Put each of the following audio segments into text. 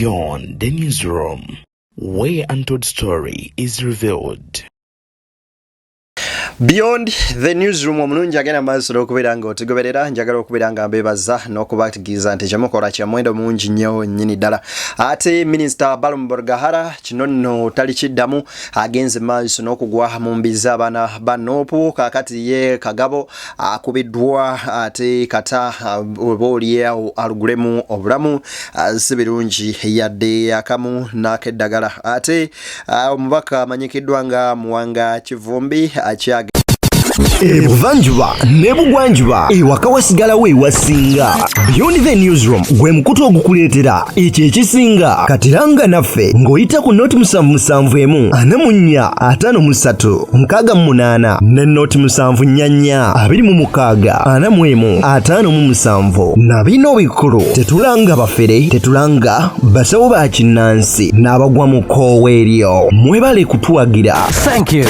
Beyond the Newsroom, where untold story is revealed. Beyond the Newsroom, omulungi agenda maaso n'okubeera nga otugoberera, njagala okubeera nga mbebaza n'okubategeeza nti kyemukola kya muwendo mungi nnyo nnyini ddala. Ate Minisita Balaam Barugahara kino nno tali kiddamu, agenze maaso n'okugwa mu mbizi abaana ba NUP. Kaakati ye Kagabo akubiddwa ate kata oba oliawo alugulemu obulamu, si birungi yadde akamu n'akeddagala. Ate omubaka amanyikiddwa nga Muwanga Kivumbi akyage Ebuvanjuba n'ebugwanjuba, ewaka wasigalawo ewasinga. Beyond the Newsroom gwe mukutu ogukuleetera ekyo ekisinga. Katiranga naffe ng'oyita ku 077 44 53 68 ne 074 26 41 57. Na bino bikulu: tetulanga bafere, tetulanga basawo ba kinnansi n'abagwa mu kkoowa eryo. Mwebale kutuwagira. Thank you.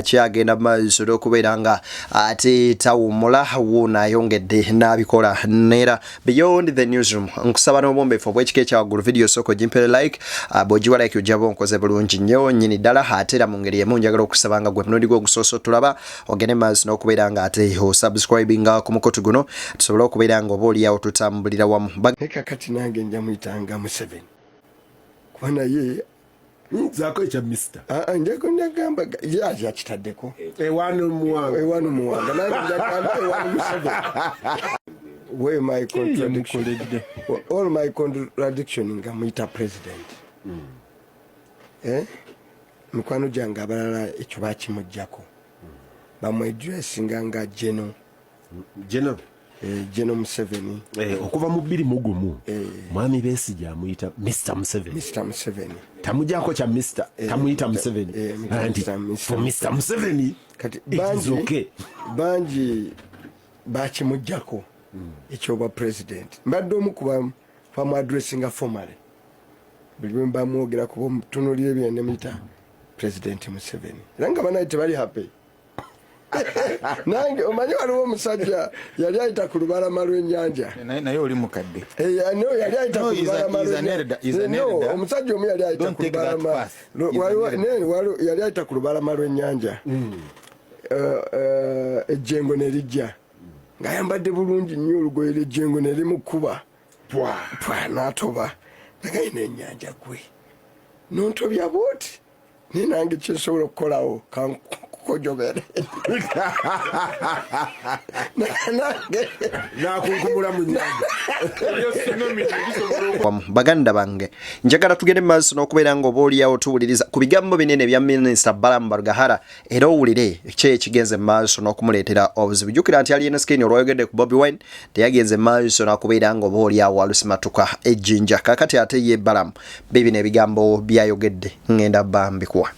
Kyagenda maaso n'okubeera nga ate tawummula, wuuno ayongedde n'abikola neera. Beyond the Newsroom, nkusaba n'obwombeefu obw'ekika ekyawaggulu, video sooka ogimpere like. Bw'ogiwa like ojjaba onkoze bulungi nnyo nnyini ddala. Ate era mu ngeri emu njagala okusaba nga gwe mulundi gwe ogusoose otulaba, ogende maaso n'okubeera nga ate osubscribinga ku mukutu guno, tusobole okubeera nga oba oliawo tutambulira wamu. Naye kakati nange nja muyitanga Museveni, kuba naye Zaako ekya Mister. Njagamba ye akitaddeko. Ewanu Muwanga. Ewanu Muwanga, nange njagamba ewanu Museveni. Where my contradiction, all my contradiction, nga muyita president. Eh? Mikwano gyange abalala ekyo bakimugjako, bamweddressinga nga General. General. General Museveni. Okuva mu 2001 Mwami Besigye amuyita Mr Museveni. Mr Museveni. Tamujako kya Mr, tamuyita Museveni. Nti Mr. for Mr Museveni Kati it is bangi okay. Bangi bakimugjako ekyobwa president. Mbadde omu kuba bamuaddressinga formally, buli lwe mbamwogera kuba omutunulira ebyo nemuyita President Museveni, era nga banaye tebali happy nange. Omanyi waliwo omusajja yali ayita ku lubalama lw'ennyanja. Naye oli mukadde. No, yali ayita ku lubalama. Omusajja omu yali ayita ku lubalama, yali ayita ku lubalama lw'ennyanja. Ejjengo ne lijja ng'ayambadde bulungi nnyo olugoye lw'ejjengo, ne limukuba pwa, n'atoba. Nagaye n'ennyanja, gwe nontobya bwoti, naye nange kyensobola okukolawo kankukojobere nange. Nakunkumula mu nyanja. Baganda bange, njagala tugende mu maaso n'okubeera nga oba oliawo tuwuliriza ku bigambo binene ebya Minisita Balaam Barugahara, era owulire ki ekigenze mu maaso n'okumuleetera obuzibu. Jjukira nti Alien Skin olwayogedde ku Bobi Wine teyagenze mu maaso n'akubeera nga oba oliawo alusimatuka ejjinja. Kakati ate ye Balaam, bibino ebigambo byayogedde, ŋŋenda bambikuwa.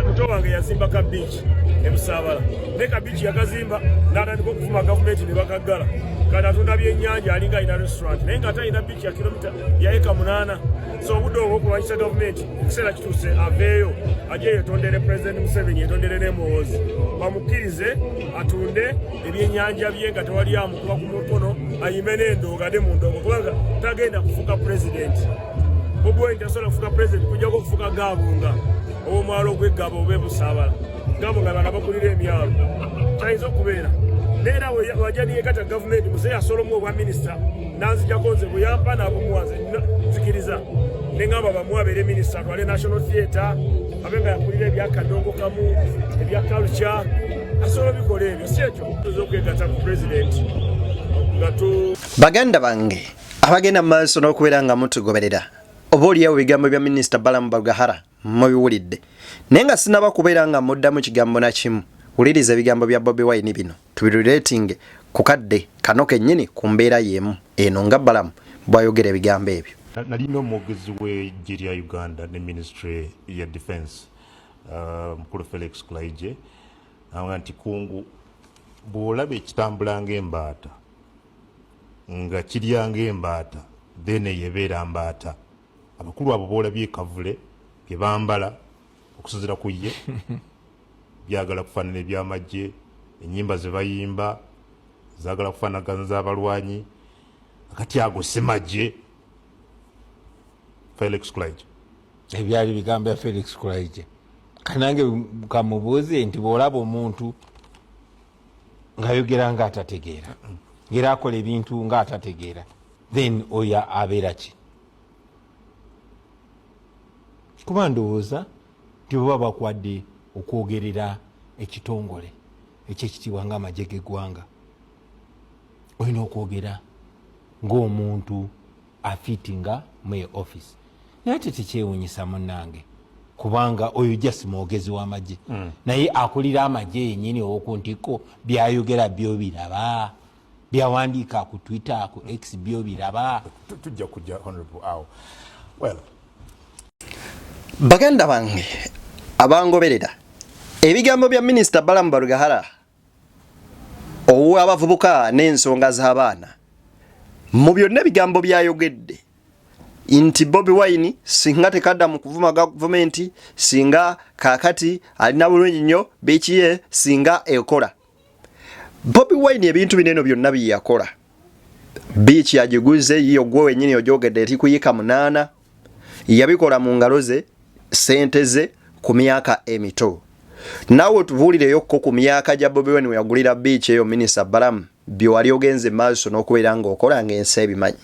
Muto wange yazimba ka beach ebusaabala, ne ka beach yakazimba n'atandika okuvuma gavumenti ne bakaggala. Kati atunda byennyanja, alinga alina restaurant, naye ng'ate alina beach ya kilomita ya eka 8. So obudde obwo okulwanyisa gavumenti, ekiseera kituuse aveeyo ajje yetondere President Museveni, yetondere n'emuwoozi, bamukkirize atunde ebyennyanja bye nga tewali amukuba ku mukono, ayime n'endoogo, ade mu ndoogo, kubanga tagenda kufuuka president. Bobi Wine tasobola kufuuka president kujjako okufuuka gaabunga ow'omwalo ogw'eggaba oba ebusaabala, gabunga bana bakulira emyalo kyayinza okubeera. Neera wajja niyekata gavumenti, muzeeyi asobola omuwa obwa minisita, nanzijako nze buyampa nabumuwa nze nzikiriza neŋŋamba bamuwa abeere minisita, atwale National Theatre, abe nga yakulira ebyakadongo kamu, ebya culture, asobola obikola ebyo. Si ekyo tuza okwegatta ku president nga tu Baganda bange abagenda mu maaso n'okubeera nga mutugoberera, oba oliawo ebigambo bya Minisita Balaam Barugahara mubiwulidde, naye nga sinaba kubeera nga muddamu kigambo na kimu, wuliriza ebigambo bya Bobi Wine bino, tubirelatinge ku kadde kano kennyini ku mbeera y'emu eno nga Balaam bw'ayogera ebigambo ebyo. Nalina omwogezi w'eggye lya Uganda ne Ministry ya Defense, mukulu Felix Kulayigye, anga nti kungu bw'olaba ekitambula ng'embaata nga kirya ng'embaata, then eyo ebeera mbaata. Abakulu abo boolabye kavule bye bambala, okusinziira ku ye, byagala kufaanana ebyamagye, ennyimba ze bayimba zaagala kufaanagana z'abalwanyi. Akati ago si magye. Felix Kulaigye. Ebyali bigambo bya Felix Kulaigye. Kanange kamubuuze nti bw'olaba omuntu ng'ayogera ng'atategeera, ng'era akola ebintu ng'atategeera, then oyo abeera ki? Kuba ndowooza nti bwe baba bakuwadde okwogerera ekitongole ekyekitiibwa ng'amagye g'eggwanga, olina okwogera ng'omuntu afiitinga mu eyo office. Naye ate tekyewunyisa munnange, kubanga oyo just mwogezi w'amagye, naye akulira amagye yennyini ow'oku ntikko byayogera byo biraba, byawandiika ku Twitter, ku X byo biraba. Tujja kujja honorable awo. Well, Baganda bange abangoberera, ebigambo bya Minisita Balamu Barugahara ow'abavubuka n'ensonga z'abaana, mu byonna ebigambo byayogedde nti Bobi Wine singa tekadda mu kuvuma gavumenti, singa kaakati alina bulungi nnyo biikiye singa ekola. Bobi Wine ebintu bino eno byonna bye yakola, biiki agiguze yiyo gwe wenyini ogyogedde eri kuyika 8, yabikola mu ngalo ze, sente ze, ku myaka emito. Naawe otubuulireyokko ku myaka gya Bobi Wine weyagulira biiki eyo, Minisita Balamu, bye wali ogenze maaso n'okubeera ng'okola ng'ensi ebimanyi.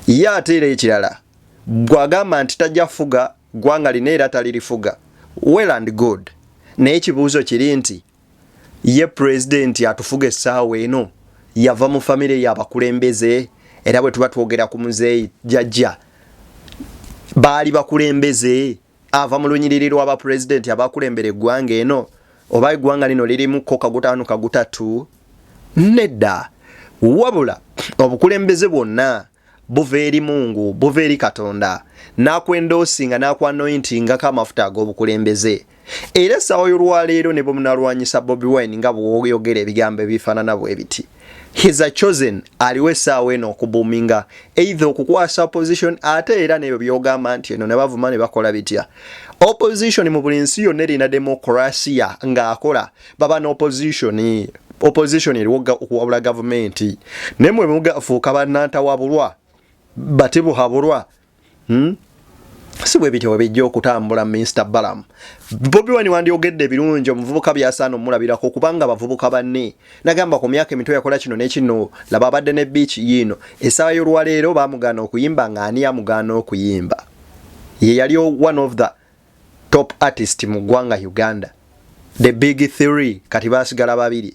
Ye ate era ekirala bw'agamba nti tajja fuga ggwanga lino era talirifuga, well and good, naye ekibuuzo kiri nti ye pulezidenti atufuga essaawa eno yava mu famire y'abakulembeze? Era bwe tuba twogera ku muzeeyi jjajja, baali bakulembeze? Ava mu lunyiriri lw'abapulezidenti abakulembera eggwanga eno, oba eggwanga lino lirimu ko kagutaano kagutatu? Nedda, wabula obukulembeze bwonna buva eri Mungu, buva eri Katonda, n'akwendoosinga n'akwanointingako amafuta ag'obukulembeze. Era essaawa y'olwaleero ne bwe munalwanyisa Bobi Wine nga bw'oyogera ebigambo ebifaanana bwe biti, he's a chosen, aliwo essaawa eno okubuuminga either okukwasa opposition. Ate era nebyo byogamba nti eno ne bavuma ne bakola bitya, opposition mu buli nsi yonna erina demokrasiya ng'akola baba n'opposition. Opposition eriwo okuwabula gavumenti, naye mwe mugafuuka bannantawabulwa batibuhabulwa, Si bwe bityo bwe bijja okutambula. Mr Balamu, Bobi Wine wandyogedde ebirungi omuvubuka byasaana omulabirako, kubanga bavubuka banne nagamba ku myaka emito yakola kino nekino. Laba abadde ne beach yiino essaawa y'olwaleero bamugaana okuyimba, nga ani amugaana okuyimba? Ye yali one of the top artist mu ggwanga Uganda, the big three, kati basigala babiri,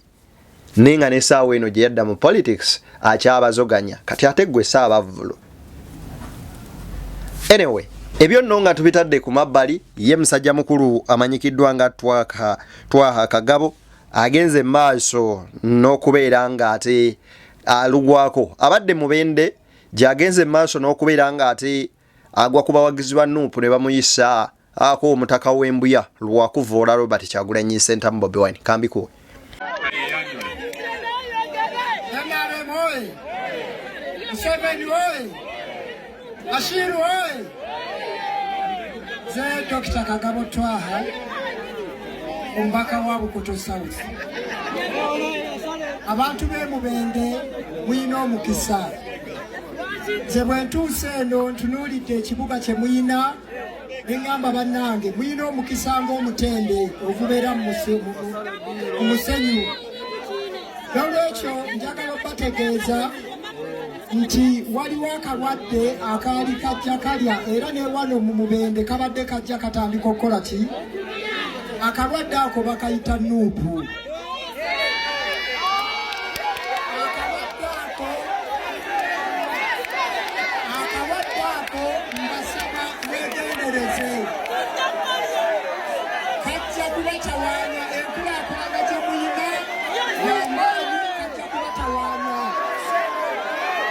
naye nga n'essaawa eno gye yadda mu politics akyabazoganya. Kati ate ggwe Ssaabavvulu. Anyway, ebyo nno nga tubitadde ku mabbali, ye musajja mukulu amanyikiddwa nga Twaha Kagabo agenze maaso n'okubeera ng'ate alugwako. Abadde Mubende gy'agenze maaso n'okubeera ng'ate agwa ku bawagizi ba NUP ne bamuyisa ako omutaka w'embuya lwakuvoola Robert Kyagulanyi Ssentamu Bobi Wine. Kambikuwe. NRM oye! Museveni oye! Bashiru oye! Nze Dr. Kagabo Twaha, omubaka wa Bukoto South. Abantu b'e Mubende muyina omukisa. Nze bwe ntuuse eno ntunuulidde ekibuga kye muyina ne ŋŋamba, bannange, muyina omukisa ng'omutende ogubeera mu musenyu. N'olwekyo njagala okubategeeza nti waliwo akalwadde akaali kajja kalya, era ne wano mu Mubende kabadde kajja katandika okukola ki. Akalwadde ako bakayita NUP. Akalwadde ako, akalwadde ako mbasaba mwegendereze, kajja kubatawaanya. Enkulaakulana gye muyina yamaanyi, kajja kubatawaanya.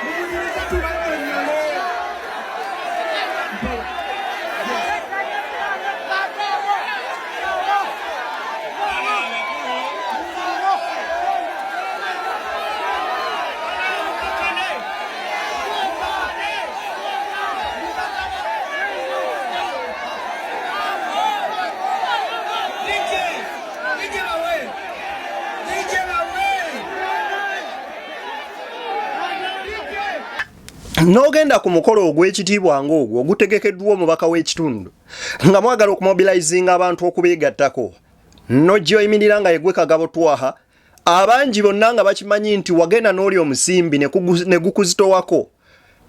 Muwuliriza tubannyonnyole. Mpola. N'ogenda ku mukolo ogw'ekitiibwa ng'ogwo ogutegekeddwa omubaka w'ekitundu nga mwagala okumobilizinga abantu okubeegattako, n'ojja oyimirira nga yegwe Kagabo Twaha, abangi bonna nga bakimanyi nti wagenda n'oli omusimbi ne gukuzitowako,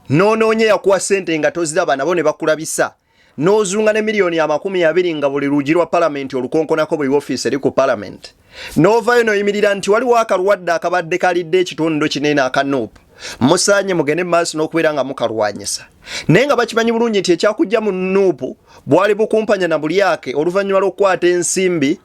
n'onoonya eyakuwa ssente nga toziraba, nabo ne bakulabisa, n'ozunga ne miliyoni 20 nga buli lugi lwa palamenti olukonkonako, buli ofiisi eri ku palamenti, n'ovaayo n'oyimirira nti waliwo akalwadde akabadde kalidde ekitundu kinene aka NUP, musaanye mugende mu maaso n'okubeera nga mukalwanyisa, naye nga bakimanyi bulungi nti ekyakujja mu NUP bwali bukumpanya na bulyake. Oluvannyuma lw'okukwata ensimbi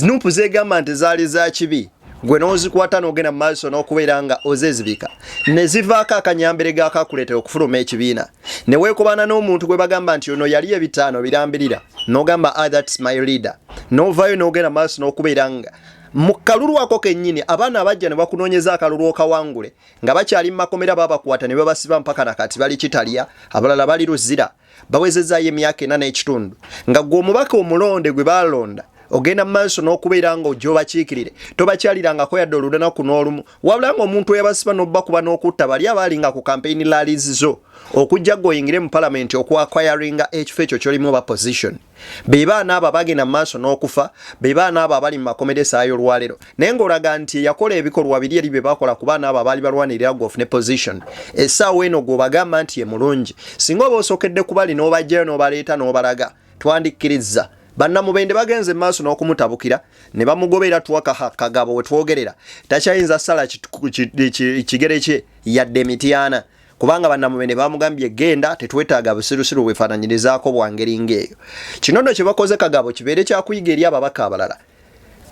NUP zeegamba nti zaali za kibi, gwe n'ozikwata n'ogenda mu maaso n'okubeera nga ozezibika, ne zivaako akanyambere gakakuleetera okufuluma ekibiina, ne weekobana n'omuntu gwe bagamba nti ono yali ebitaano birambirira, n'ogamba, "Ah, that's my leader," n'ovaayo n'ogenda mu maaso n'okubeera nga mu kalulu ako kennyini abaana abajja ne bakunoonyeza akalulu okawangule nga bakyali mu makomera, babakwata ne babasiba mpaka nakati bali Kitalya, abalala bali Luzira, bawezezaayo emyaka 4.5, nga gwe omubaka omulonde gwe balonda ogenda mu maaso n'okubeera nga ojja obakiikirire, tobakyalirangako yadde olunaku n'olumu, wabula ng'omuntu eyabasiba n'obbakuba n'okutta bali abaalinga ku campaign rallies zo okujja gwe oyingire mu palamenti okwakwayaringa ekifo ekyo kyolimu oba position, be baana abo abagenda mu maaso n'okufa, be baana abo abali mu makomera essaawa y'olwaleero, naye ng'olaga nti eyakola ebikolwa biri eri bye bakola ku baana abo abaali balwanirira gwe ofune position, essaawa eno gw'obagamba nti ye mulungi. Singa oba osookedde ku bali n'obajjayo n'obaleeta n'obalaga, twandikkirizza. Bannamubende bagenze mu maaso n'okumutabukira ne bamugobera. Twakaha Kagabo we twogerera takyayinza sala kigere kye yadde emityana, kubanga bannamubende bamugambye, "Genda, tetwetaaga busirusiru bwefaananyirizaako bwa ngeri ng'eyo." Kino nno kye bakoze Kagabo kibeere kyakuyiga eri ababaka abalala.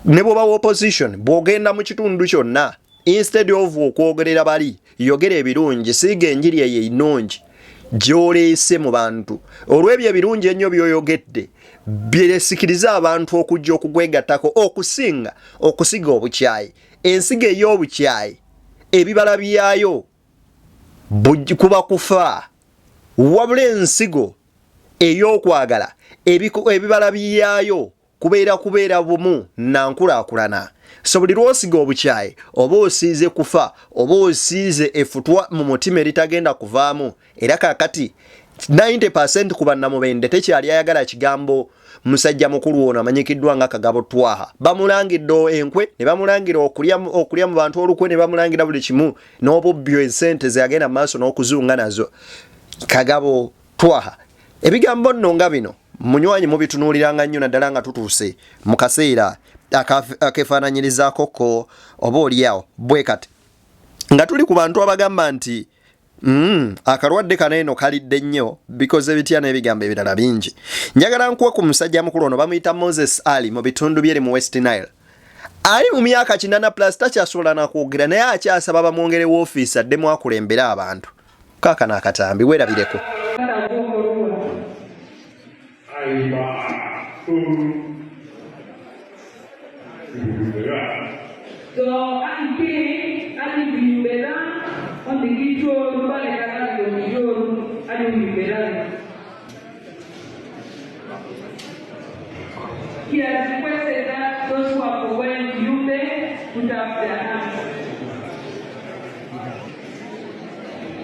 Ne bw'oba opposition, bw'ogenda mu kitundu kyonna, instead of okwogerera bali, yogera ebirungi, siiga enjiri eyo ennungi gy'oleese mu bantu. Olw'ebyo ebirungi ennyo by'oyogedde byesikiriza abantu okujja okugwegattako, okusinga okusiga obukyayi. Ensigo ey'obukyayi ebibala byayo kuba kufa, wabula ensigo ey'okwagala ebibala byayo kubeera bumu na nkulaakulana. So buli lw'osiga obukyayi oba osiize kufa, oba osiize effutwa mu mutima eritagenda kuvaamu. Era kaakati 90% ku bannamubende tekyali ayagala kigambo musajja mukulu ono amanyikiddwa nga Kagabo Twaha. Bamulangidde enkwe, ne bamulangira okulya mu bantu olukwe, ne bamulangira buli kimu n'obubbi, esente ze yagenda mu maaso n'okuzunga nazo. Kagabo Twaha, ebigambo nno nga bino munywanyi mubitunuuliranga nnyo, naddala nga tutuuse mu kaseera akefaananyirizaako ko oba oliawo bwe kati nga tuli ku bantu abagamba nti akalwadde kano eno kalidde nnyo, bikoze bitya n'ebigambo ebirala bingi. Njagala nkuwe ku musajja mukulu ono, bamuyita Moses Ali, mu bitundu byeri mu West Nile. Ali mu myaka 80 plus, takyasobola nakwogera, naye akyasaba bamwongere woofiisi addemu akulembere abantu. Kaakano akatambi weerabireko. So anki ani bimbera on the kicho bale kala yo yo ani bimbera. He has requested that those who are for going Yumbe put up their hands.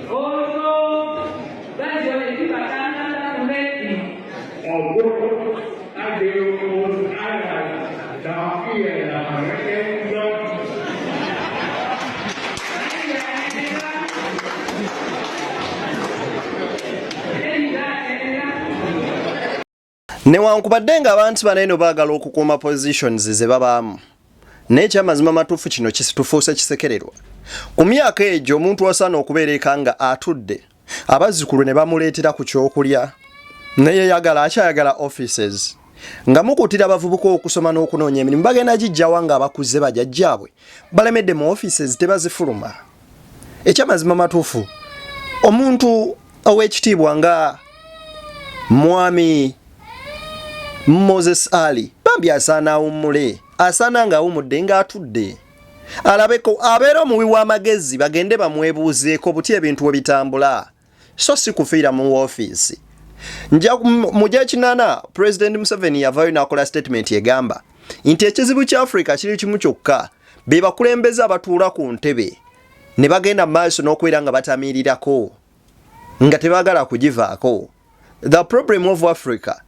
Also, that's why the people ready. Newankubadde ng'abantu bano eno baagala okukuuma positions ze babaamu, naye ekyamazima matuufu kino tufuuse kisekererwa. Ku myaka egyo omuntu asaana okubeera eka nga atudde, abazzukulu ne bamuleetera ku kyokulya, neyeyagala akyayagala offices. Nga mukutira abavubuka okusoma n'okunoonya emirimu, bagenda gijjawa nga abakuze bajajjaabwe balemedde mu offices, tebazifuluma? Ekyamazima matuufu, omuntu ow'ekitiibwa nga mwami Moses Ali bambi asaana awummule, asaana ng'awummudde, ng'atudde alabeko, abeera omuwi w'amagezi, bagende bamwebuuzeeko buti ebintu we bitambula, so si kufiira mu woofiisi. Nja mu gyekinana President Museveni yavaayo n'akola statement egamba nti ekizibu kya Africa kiri kimu kyokka, be bakulembeze abatuula ku ntebe ne bagenda mu maaso n'okubeera nga batamiirirako. nga tebagala kugivaako. The problem of Africa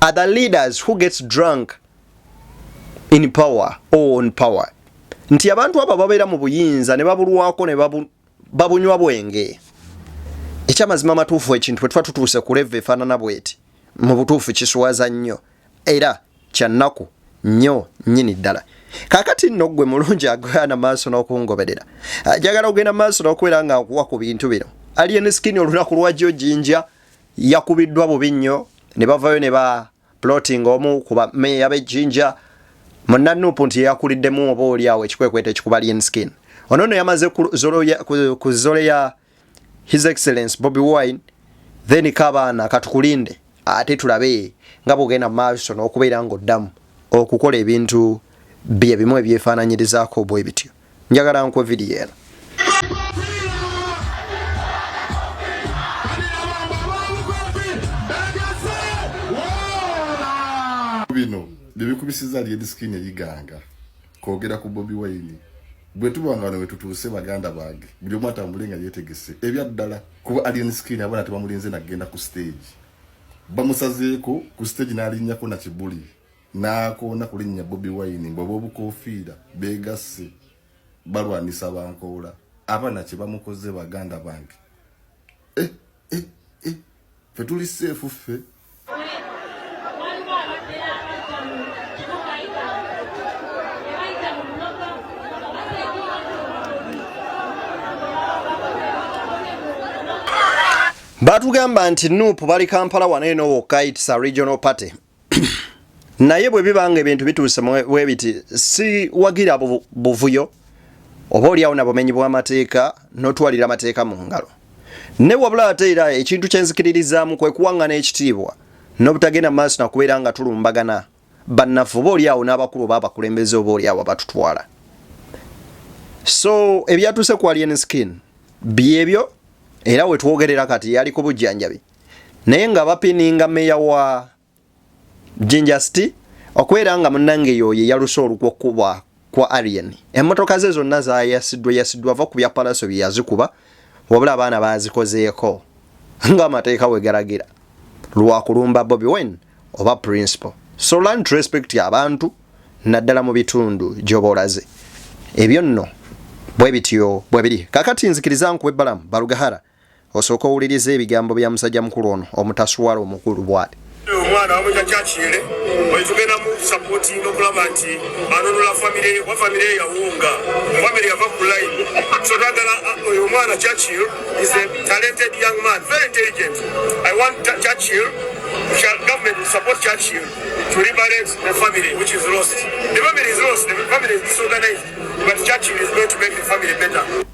are the leaders who gets drunk in power or on power, nti abantu abo babeera mu buyinza ne babulwako ne babunywa bwenge. Ekyamazima amatuufu, ekintu bwe tuba tutuuse ku level efaanana bweti, mu butuufu kiswaza nnyo era kyannaku nnyo nnyini ddala. Kakati nno ggwe mulungi agana maaso n'okungoberera, njagala ogenda maaso n'okubeera nga nkuwa ku bintu bino. Alien Skin olunaku lwajjo Jinja yakubiddwa bubi nnyo ne bavayo ne ba plotting omu ku bameeya b'ejjinja munna NUP nti yeyakuliddemu oba oli awo ekikwekweto ekikuba Alien Skin. Ono nno yamaze ku zole ya His Excellence Bobi Wine. Then kabaana katukulinde ate tulabe nga bwogenda mu maaso n'okubeera ng'oddamu okukola ebintu bye bimu ebyefaananyirizaako bwe bityo. Njagala nkuwe vidiyo eno. Bino byebikubisiza Alien Skin eyiganga kwogera ku Bobi Wine. Bwe tuba nga wano wetutuuse, baganda bange, buli omu atambule nga yeetegese ebyaddala, kuba Alien Skin abaana tebamulinze nagenda ku stage, bamusazeeko ku stage n'alinnyako na kibuli n'akoona kulinnya Bobi Wine. Mbwe obukofiira beegasse balwanisa bankoola, abaana kye bamukoze. Baganda bange, eh, eh, eh. Ffe tuli safe ffe. Waliwo abatera abajja mu kibuga Iganga ne bayita mu Bulogo nga bateekebwa. Batugamba nti NUP bali Kampala wano eno wokka, it's a regional party. Naye bwe biba nga ebintu bituuse bwe biti, si wagira buvuyo oba oliawo na bumenyi bw'amateeka n'otwalira amateeka mu ngalo. Ne wabula ate era ekintu kyenzikiririzaamu kwe kuwaŋŋana ekitiibwa n'obutagenda mu maaso nakubeera nga tulumbagana bannaffe oba oliawo n'abakulu oba abakulembeze oba oliawo abatutwala. So ebyatuuse ku Alien Skin byebyo, era wetwogerera kati yali ku bujjanjabi, naye nga bapininga meya wa Jinja City okubeera nga munnange yoyo yaluse olukwokuba kwa Alien. Emmotoka ze zonna zayasiddwa yasiddwa va ku bya Palaso bye yazikuba, wabula abaana bazikozeeko ng'amateeka we galagira lwakulumba Bobi Wine oba principal. So learn to respect abantu, naddala mu bitundu gy'oba olaze. Ebyo nno bwe bityo bwe biri. Kakati nzikiriza nkuwe Balamu Barugahara, osooka owuliriza ebigambo bya musajja mukulu ono omutaswala omukulu bw'ati. Omwana wamwita Churchill, oyo tugenda mu supporting okulaba nti anunula famire ye, kuba famire ye yawunga, famire yava ku line. So twagala oyo omwana Churchill is a talented young man, very intelligent. I want Churchill, government will support Churchill to liberate the family which is lost. The family is lost, the family is disorganized, but Churchill is going to make the family better.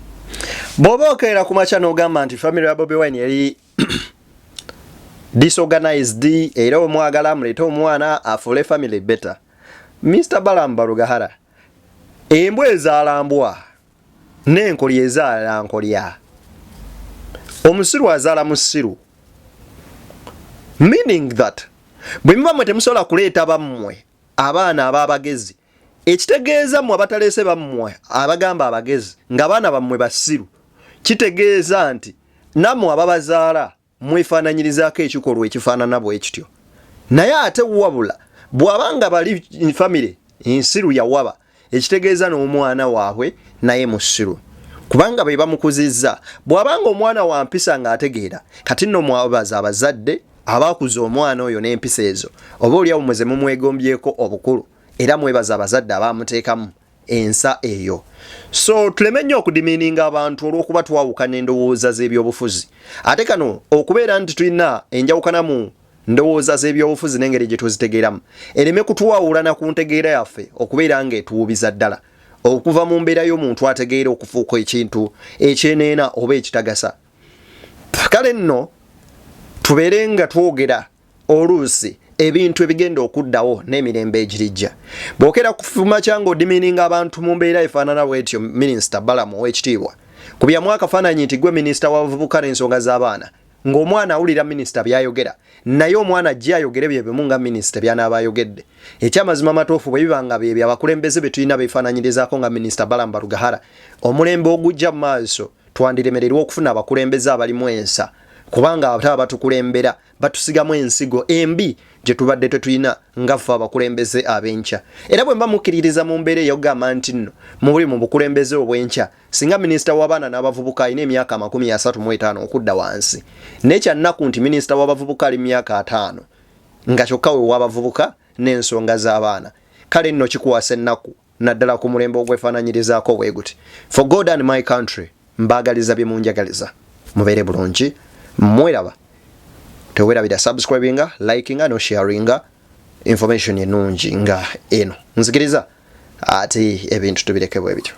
Bw'oba okeera ku makya n'ogamba nti famire ya Bobi Wine eri disorganized, era omwagala muleete omwana afuule family better, Mr Balamu Barugahara, embwa ezaala mbwa n'enkolya ezaala nkolya, omusiru azaala musiru, meaning that bwe muba mwe temusobola kuleeta bammwe abaana ab'abagezi, ekitegeeza mmwe abataleese bammwe abagamba abagezi ng'abaana bammwe basiru, kitegeeza nti nammwe ababazaala mwefaananyirizaako ekikolwa ekifaanana bwe kityo. Naye ate wabula bw'aba nga bali famire nsiru yawaba, ekitegeeza n'omwana waabwe naye musiru, kubanga be bamukuzizza. Bw'abanga omwana wa mpisa ng'ategeera, kati nno mwabaza abazadde abakuza omwana oyo n'empisa ezo, oba oliawo mwe ze mumwegombyeko obukulu, era mwebaza abazadde abamuteekamu ensa eyo. So tuleme nnyo okudemeaninga abantu olw'okuba twawukana endowooza z'ebyobufuzi. Ate kano okubeera nti tulina enjawukana mu ndowooza z'ebyobufuzi n'engeri gye tuzitegeeramu ereme kutwawulana ku ntegeera yaffe okubeera ng'etuwubiza ddala okuva mu mbeera y'omuntu ategeera okufuuka ekintu ekyeneena oba ekitagasa. Kale nno tubeere nga twogera oluusi ebintu ebigenda okuddawo n'emirembe egirijja. Bw'okeera kufuma kyanga odemeaninga abantu mu mbeera efaanana bwetyo, Minisita Balamu ow'ekitiibwa, kubyamu akafaananyi nti gwe minisita w'abavubuka n'ensonga z'abaana, ng'omwana awulira minisita by'ayogera, naye omwana ajje ayogere bye bimu nga minisita by'anaaba ayogedde. Ekyamazima amatuufu, bwe biba nga byebyo abakulembeze be tulina beefaananyirizaako nga Minisita Balamu Barugahara, omulembe ogujja mu maaso twandiremererwa okufuna abakulembeze abalimu ensa. Kubanga ate abatukulembera batusigamu ensigo embi gye tubadde tetulina nga ffe abakulembeze ab'enkya. Era bwe mba mukkiririza mu mbeera ey'okugamba nti nno muli mu bukulembeze obw'enkya, singa minisita w'abaana n'abavubuka alina emyaka 35 okudda wansi, naye kya nnaku nti minisita w'abavubuka ali mu myaka 50 nga kyokka we w'abavubuka n'ensonga z'abaana. Kale nno kikwasa ennaku naddala ku mulembe ogwefaananyirizaako bwe guti. For God and my country, mbaagaliza bye munjagaliza. Mubeere bulungi, mweraba. Tewerabira subscribinga, likinga no sharinga information ennungi nga eno. Nzikiriza ate ebintu tubireke bwe bityo.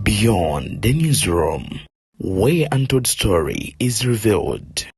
Beyond the newsroom, where untold story is revealed.